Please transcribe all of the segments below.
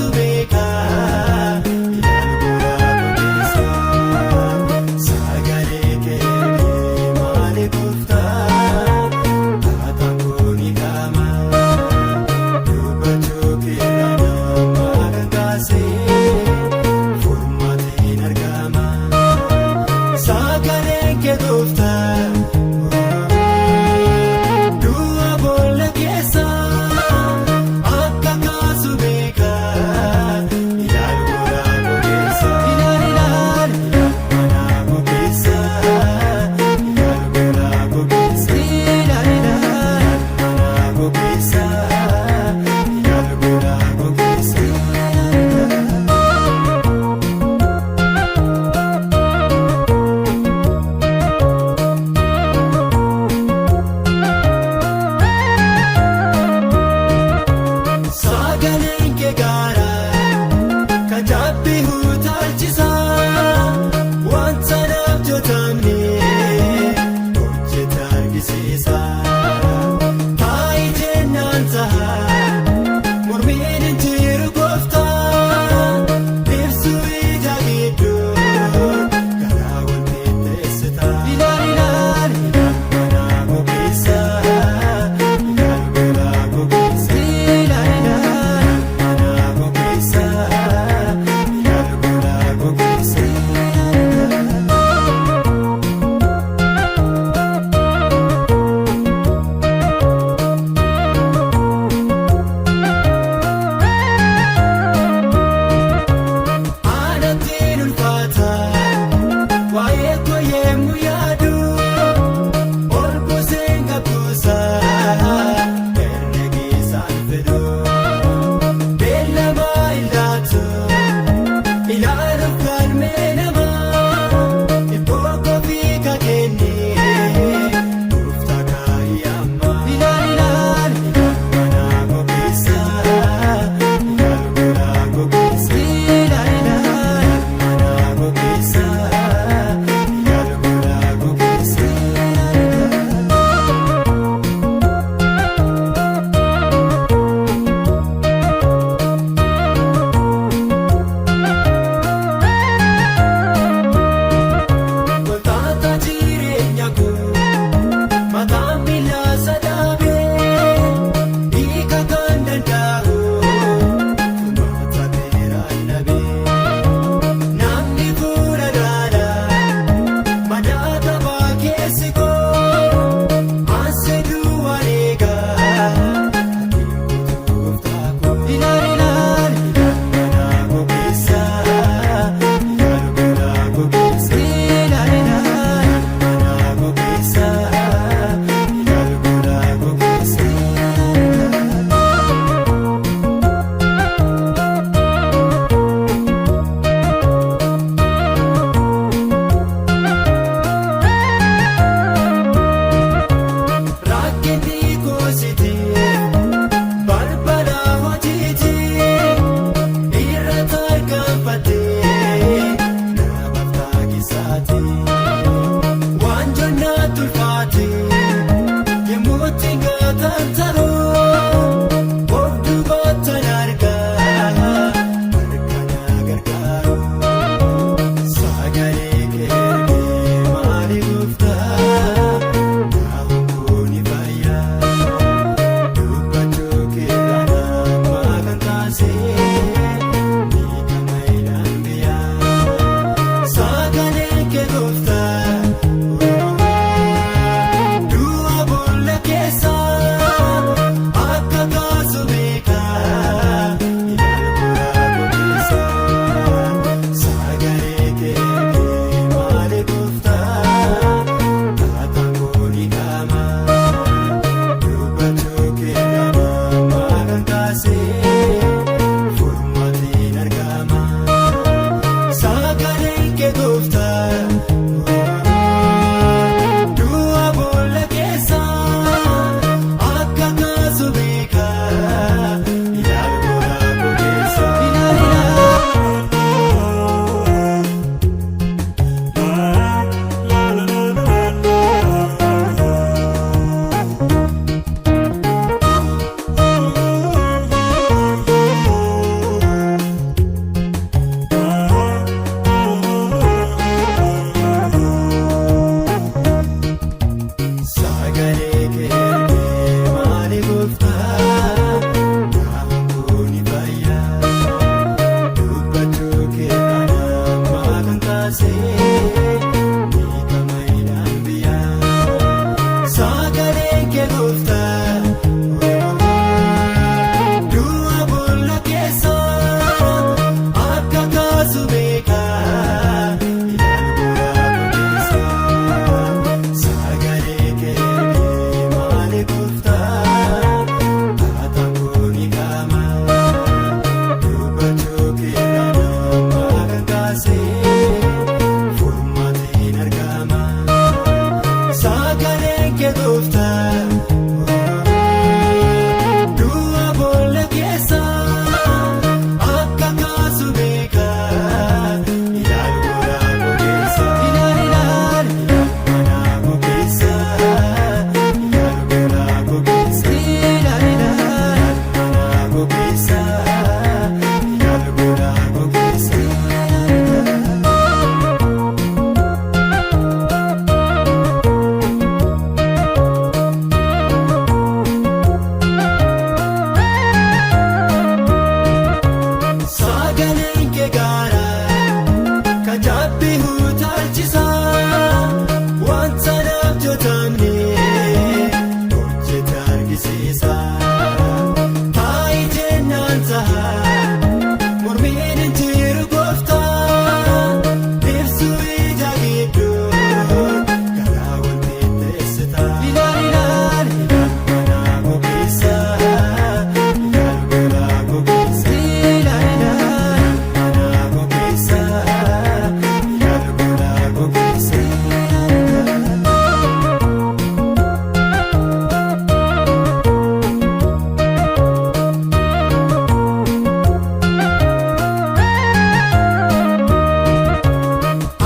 kaasu beekaa ilaalu gola gogeessa. Sagalee kee maali gooftaa taataan kun qaama dubbachuu keera nama kan kaasee furmaatiin argama. Sagaleen kee gooftaa du'a boolla keessa akka kaasu beekaa ilaalu gola gogeessa. Ilaali ilaali ilaalu mana gogeessa ilaalu gola gogeessa. Ilaali ilaali mana gogeessa ilaalu gola gogeessa. Sagaleen kee gaara kan jabbii utaalchisa wanta naaf jotamne hojjeta argisiisa. Taayi jennaan ta'a mormiin hin jiru gooftaa ibsu ija gidduu karaa wal qixxeessita. Ilaali ilaali ilaalu mana gogeessa ilaalu gola gogeessa. Ilaali ilaali mana gogeessa. Mormiin hin jiru gooftaa ibsuu ija gidduu karaa wal qixxeessita. Ilaali ilaali ilaali mana gogeessa ilaali gola gogeessa ilaali ilaali mana gogeessa ilaali gola gogeessa.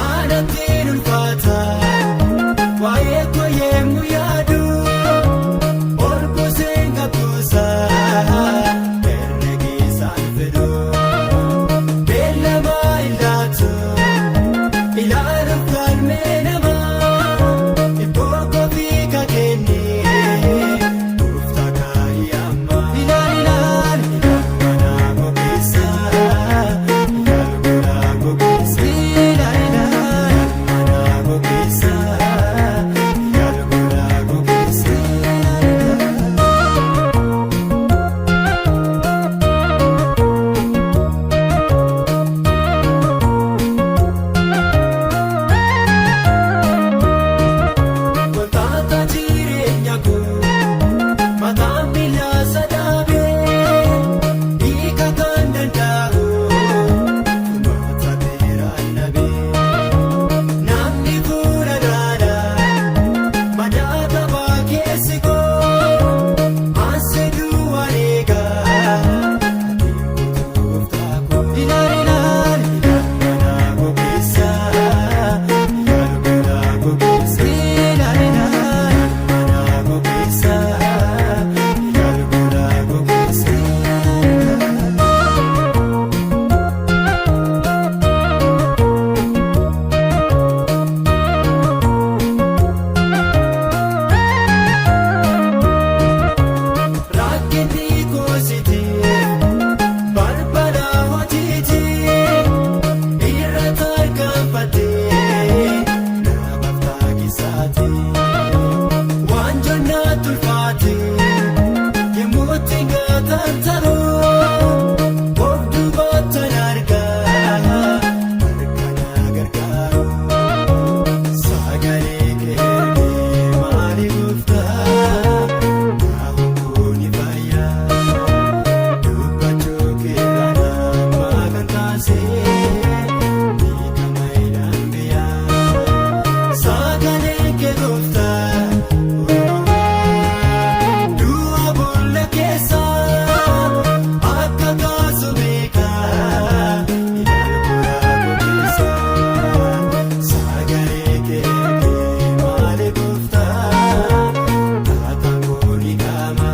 Aanatti ulfaata waa'ee koo yemmuu yaadu ol buuseen qabduusa herreegisaan fedhu beellama ilaatu ilaaluuf galmee namaa iddoo kofii kakenne gooftaa kaayii amma. Ilaali ilaali ilaali mana gogeessa ilaali gola gogeessa ilaali ilaali mana gogeessa ilaali gola gogeessa. Wantoota jireenya koo mataan miila sadaabee hiika kan danda'u furmaata dheeraan dhabee namni fuula dhaadhaa madaa qabaa keessi koo maasii duwwaan eegaa ati gooftaa koo. Ilaali ilaali ilaali mana gogeessa ilaali gola gogeessa ilaali ilaali mana gogeessa ilaali gola gogeessa. Rakkinni goositee balbala hojiitii irra tarkaanfatee namaaf taakisaatee waan jonnaa tulfaatee yemmuu itti gatantaroo of duubatan argaa harka na gargaaru. Sagalee keergee maali gooftaa naawwan ni fayyaa dubbachuu keerra nama kan taasise miidhama ilaalmiyaa. Sagalee kee gooftaa du'a boolla keessa akka kaasu beekaa ilaalu gola gogeessa. Sagalee keergee maali gooftaa taataan kooni qaama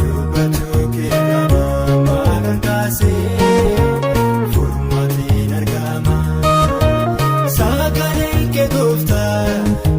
dubbachuu keerra nama kan kaase furmaatiin argama. Sagalee kee gooftaa.